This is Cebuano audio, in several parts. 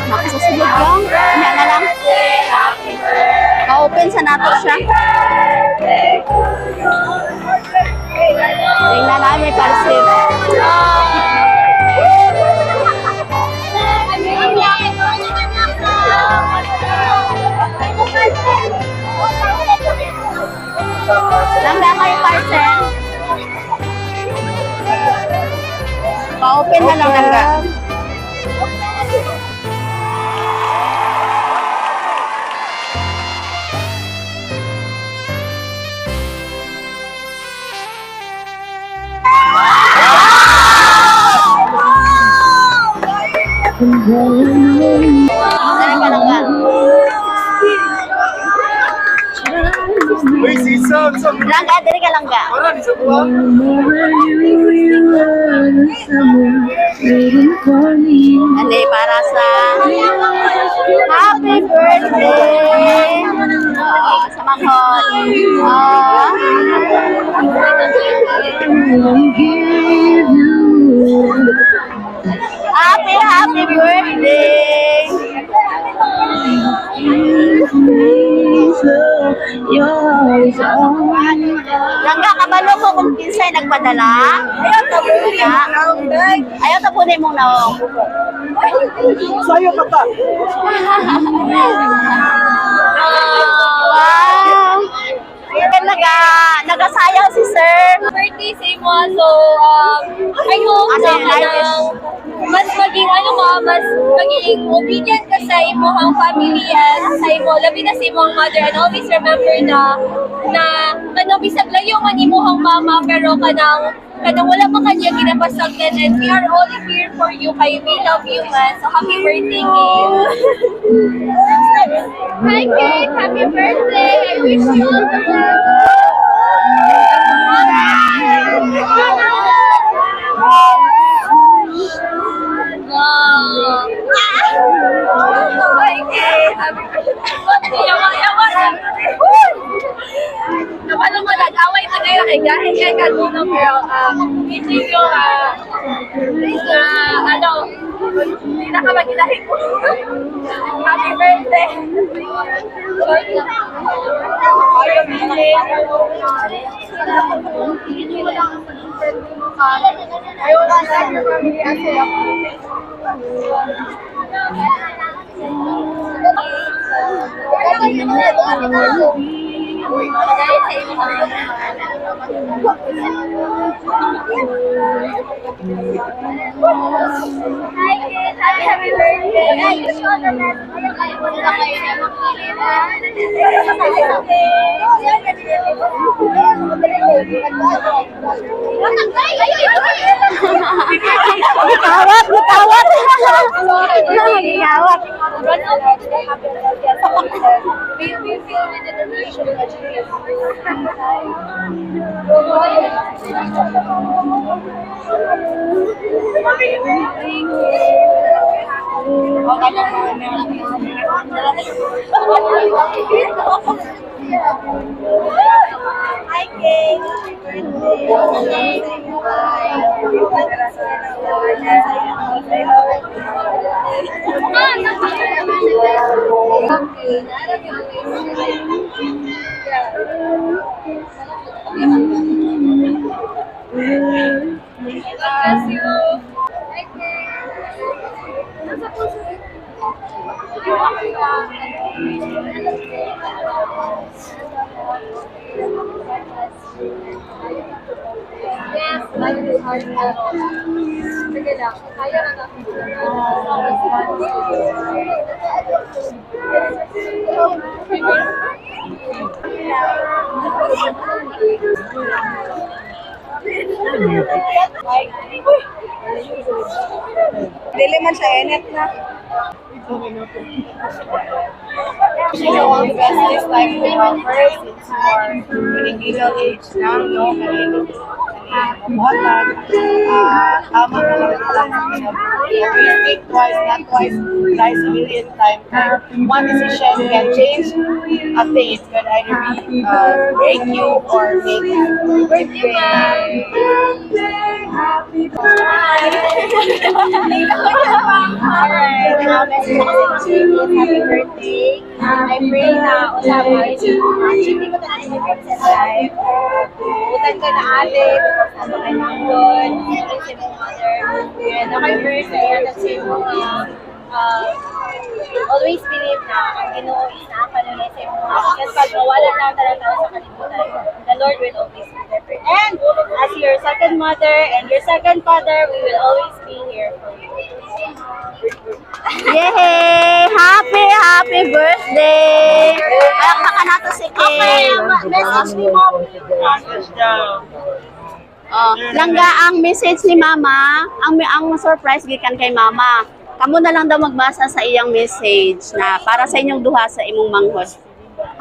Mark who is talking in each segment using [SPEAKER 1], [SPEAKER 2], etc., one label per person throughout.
[SPEAKER 1] Nakasasulod lang. Nya na lang. Pa-open sa nato siya. Tingnan namin parcel. Langga kayo parcel. Pa-open na lang, langga. Dali ka, langga.
[SPEAKER 2] Uy, si Sam, Sam.
[SPEAKER 1] Langga, dali ka, langga.
[SPEAKER 2] Para, di sa buwa.
[SPEAKER 1] Ano para sa happy birthday! Oo, sa manghod. Oo. Happy, happy birthday! Langga, kabalo ko kung kinsay nagpadala. Ayaw tapunin. Ayaw tapunin mong naong.
[SPEAKER 2] Sayo ka pa.
[SPEAKER 1] Wow! Nagasayaw si sir.
[SPEAKER 3] Birthday sa imo. So, I hope
[SPEAKER 1] Asa
[SPEAKER 3] na
[SPEAKER 1] yung life is-
[SPEAKER 3] kanang mas maging ano ka, mas maging obedient ka sa imong family and sa imo, labi na sa imong mother, and always remember na na kanang bisag layo man imong mama, pero kanang wala pa kanya ginapasagdan, and we are all here for you kay we love you man. So happy birthday, Kate. Hi Kate, happy birthday. I wish you all the best. Wow. Hi, Kate. Happy birthday. Yawa, yawa. Napalo mo, nag-away na kayo kay Gahe kay Kanuno, pero hindi ko na ano, hindi na ka magilahin ko. Happy birthday! Short lang. Ayaw, BJ. I want to love your family as well. Hi, kids! Happy, happy birthday! I wish you all the best.
[SPEAKER 1] Gikawat, gikawat. Gikawat.
[SPEAKER 3] Run over to the happiness. Yes, we feel with determination to achieve.
[SPEAKER 1] Hi, Kate. Happy birthday.
[SPEAKER 3] Bless you. Yes, life is hard, pero sige lang, kaya na natin.
[SPEAKER 1] Dili man siya enet na.
[SPEAKER 4] Wishing you all the best this time to offer since you are legal age now, no? Buhatan, tama na lang lang sa kinabuhi. Always think twice, not twice, thrice, a million times. Like, one decision can change a thing. It can either be break you or make you.
[SPEAKER 3] Birthday, ma'am.
[SPEAKER 1] Alright, message ako sa mga babies, happy birthday. I pray na usap ma-achieve mo tanan imong dreams in life. Butan ka na ate, because nasa kay Manggod, siyempre sa imong mother. And ako yung birthday, at sa imong always believe na ang Ginoo is naa kanunay sa imong kasi pag mawala na ang tanan tao sa kalibutan, the Lord will always be there for you. And as your second mother and your second father, we will always be here for you.
[SPEAKER 5] Yay! Happy, happy birthday! Palakpakan nato si
[SPEAKER 1] Okay,
[SPEAKER 5] Kay.
[SPEAKER 1] message ni Mom.
[SPEAKER 5] Oh, langga ang message ni Mama, ang surprise gikan kay Mama. Kamo na lang daw magbasa sa iyang message na para sa inyong duha sa imong manghod.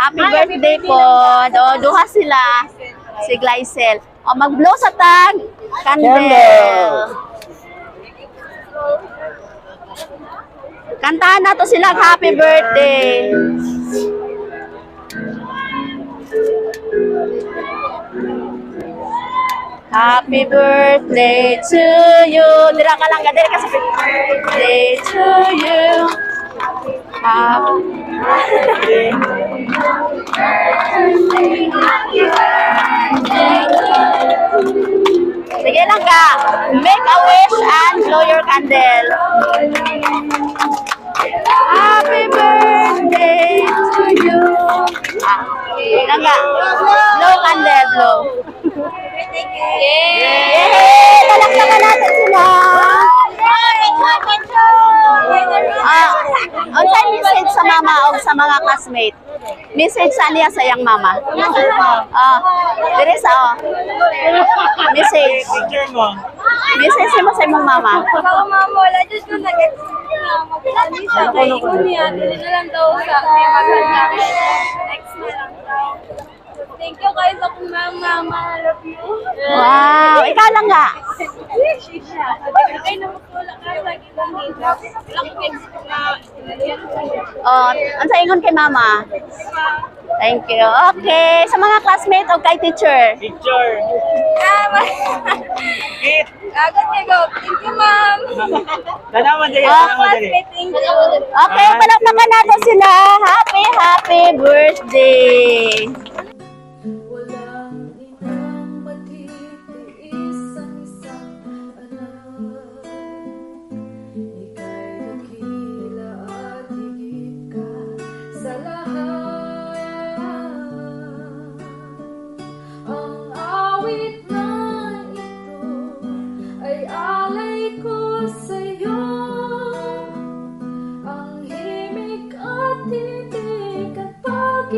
[SPEAKER 5] Happy birthday po. Do, duha sila si Glycel. O mag-blow sa tag candle. Kantahan nato sila happy birthday. Happy birthday to you. Dira ka lang, dira ka sa birthday to you. Happy. Sige lang ka. Make a wish and blow your candle. Happy birthday to you. Ah, lang ka. Blow candle, blow.
[SPEAKER 3] Yay!
[SPEAKER 5] Yay! Palakpakan natin sila. Ah, unsay message sa mama o sa mga classmate? Message sa niya sa iyang mama. Ah, dire sa oh. Message.
[SPEAKER 2] Picture mo.
[SPEAKER 5] Message mo sa imong mama.
[SPEAKER 3] Ako mama, wala dyan ko nag-ex na mag-ano siya. Kay ingon niya, dili na lang daw sa may maganda. Next na lang daw. Thank you guys akong mama, ma, I love you.
[SPEAKER 5] Wow, ikaw lang nga.
[SPEAKER 3] Ay, namutula ka lagi lang dito. Wala akong ex na.
[SPEAKER 5] Oh, unsa ingon kay mama? Thank you. Okay, sa mga classmate o kay teacher.
[SPEAKER 2] Picture. Kit.
[SPEAKER 3] Agad niya go. Thank you, ma'am.
[SPEAKER 2] Tanaman dali, tanaman dali.
[SPEAKER 3] Classmate, thank you.
[SPEAKER 5] Okay, palakpakan natin sila. Happy, happy birthday.
[SPEAKER 6] Walang inang matitiis ang isang anak. Ika'y dakila at higit ka sa lahat. Ang awit na ito ay alay ko sa'yo. Ang himig at titik at pag